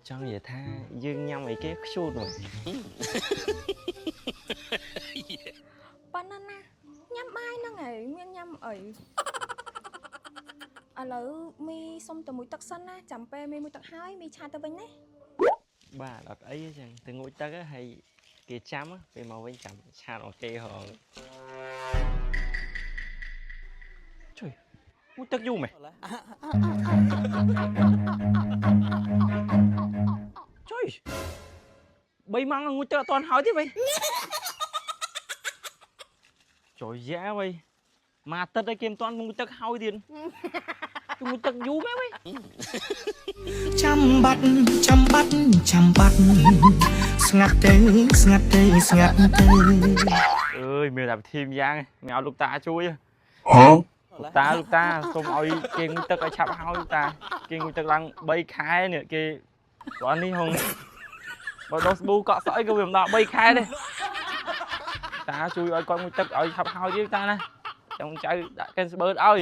ចង់និយាយថាយើងញ៉ាំអីគេខ្ជូតមក ប៉ុណ្ណាណាញ៉ាំបាយហ្នឹងឯងមានញ៉ាំអីឥឡូវមីសុំតែមួយទឹកសិនណាចាំពេលមីមួយទឹកហើយមី chat ទៅវិញណា បាទអត់អីទេចឹងទៅងូតទឹកហើយគេចាំពេលមកវិញចាំ chat អូខេហងជួយងូតទឹកយូរមែនជួយ3ម៉ោងងូតទឹកអត់ទាន់ហើយទេវិញជួយយ៉ាវិញមួយអាទិត្យហើយគេមិនទាន់ងូតទឹកហើយទៀតងូតទឹកយូរមែនវិញ ចាំបាត់ចាំបាត់ចាំបាត់ស្ងាត់ទៅស្ងាត់ទៅស្ងាត់ទៅ អើយមានតែវិធីម្យ៉ាងមានឲ្យលោកតាជួយ ហ៎ លោកតាលោកតាសូមឲ្យគេងូតទឹកឲ្យឆាប់ហើយលោកតាគេងូតទឹកឡើង3ខែនេះគេព្រោះនេះហងបើដោះស្ប៊ូកក់សក់អីក៏វាមិនដល់3ខែដែរតាជួយឲ្យគាត់ងូតទឹកឲ្យឆាប់ហើយទៀតតាណាចង់ចៅដាក់កិនស្បឺតឲ្យ